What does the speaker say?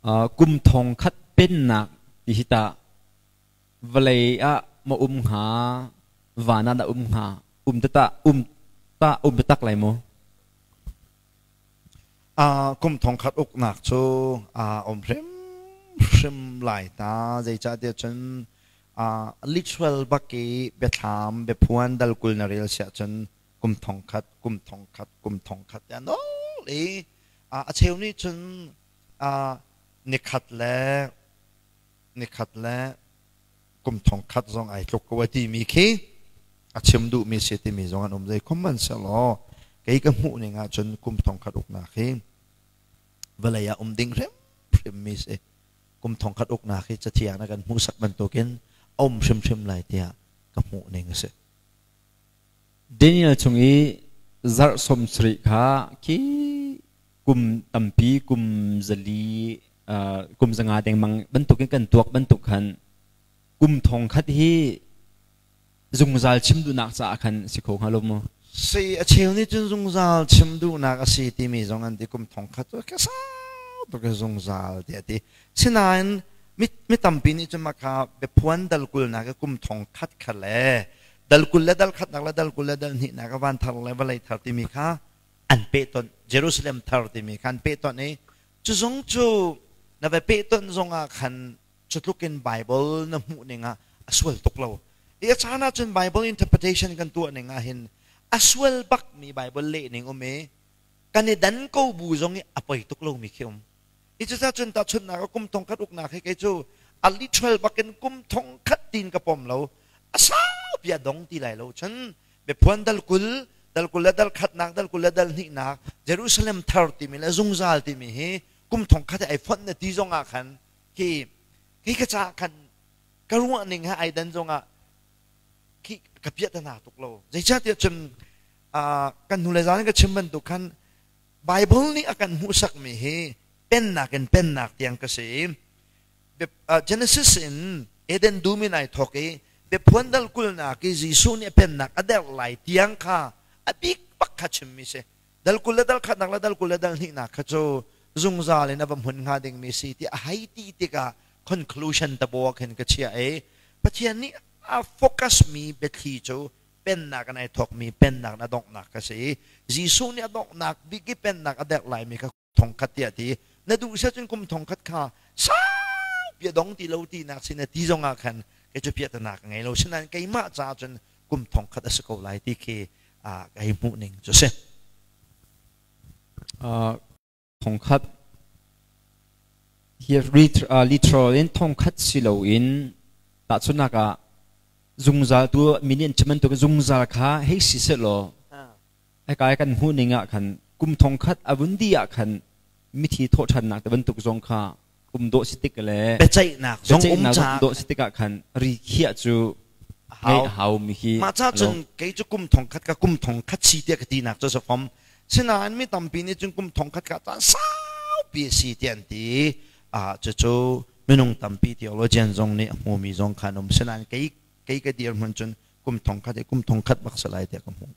Kum thong khat pennak ti hi tah vawlei ah ma um hnga, van ah dah um hnga, um te tah um tah um taktak lai maw? Kum thong khat uknak cu um hrimhrim lai ta. Zeicahtiah cun literal bak i biathlam biaphuan dal 20 na rel siah cun kum thong khat, kum thong khat, kum thong khat tiah nawl i a cheu nih cun nikhat le kum thong khat zong ai tluk ko a timi khi a chim duhmi si timi zong an um. Zei khom man selaw kei ka hmuh ning ahcun kum thong khat uknak hi vawlei ah um ding hrimhrim mi si. Kum thong khat uknak hi cathiang na kan hmuhsak bantukin a um hrimhrim lai tiah ka hmuh ning a si. Daniel chung i zarh 70 kha khi kum tampi, kum 400, kum 500 dengmang bantukin kan tuak bantuk khan kum thong khat hi zungzal chim duhnak caah khan si kho hnga lo maw? Si, a cheu nih cun zungzal chim duhnak a si timi zong an ti. Kum thong khat cu ka sau tuk zungzal tiah ti. Sinain mi tampi nih cun maka biaphuan dal 20 nak kum thong khat kha le dal 20 le dal khatnak le dal 20 le dal hnihnak van thar le vawlei thar timi kha an pehtonh, Jerusalem thar timi kha an pehtonh i cu zong cu na va pehtonh zong ah khan cu tluk in Bible na hmuh ning ah a sual tuk lo i a caan ah cun Bible interpretation kan tuah ning ah hin a sual bak mi Bible leh ning um i kan i dan ko bu zong i a poi tuk lomi khi um i cucaah cun tahchunhnak ah kum thong khat uknak hi kei cu a literal bakin kum thong khat tin ka pom lo, a sau bia dong ti lai lo. Cun biaphuan dal 20, dal 20 le dal khatnak, dal 20 le dal hnihnak, Jerusalem thar timi le zungzal timi hi kum thong khat ai fonh na ti zong ah khan khi khi ka ca khan ka ruah ning ha ai dan zong ah khi ka piah ta na tuk lo. Zeicahtiah cun kan hnu le zan ka chim bantuk khan Bible nih a kan hmuhsakmi hi pennak in pennak tiang ka si. Genesis in Eden dum in ai thawk i biaphuan dal 20 nak i Jesuh nih a pennak a derh lai tiang kha a bik bak kha chimmi si. Dal 20 le dal khatnak le dal 20 le dal hnihnak kha cu zungzal in a va hmun hnga dingmi si ti a hei ti tikah conclusion tabo ah khin ka chiah i Pathian nih a focus mi biathli cu pennak in ai thawkmi pennak na donghnak ka si i Jesuh nih a donghnak bik i pennak a derh laimi kha thong khat tiah ti na duh seh cun kum thong khat kha saupi a dong ti lo tinak sin ti zong ah khan kei cu piahtana ka ngei lo. Sinain keimah caah cun kum thong khat a si ko lai ti khi ka hei hmuh ning cu si. Thong khat hi literal in thong khat si loin tahchunhnak ah zungzal tu mi nih an chim bantuk zungzal kha hei si sehlaw hika i kan hmuh ning ah khan kum thong khat a vun dih ah khan mithi thawhṭhannak te bantuk zong kha um dawh si tik le biaceihnak zong um caah dawh si tikah khan ri khiah cu ngeih a hau mi hi. Mah ca cun kei cu kum thong khat ka kum thong khat si tiah ka tinak cu sa fom. Sinain mi tampi nih cun kum thong khat ka caan saupi a si tiah an ti. Cucu minung tampi theologian zong nih a hmumi zong khan um. Sinain kei ka dirhmun cun kum thong khat i kum thong khat bak si lai tiah ka hmuh.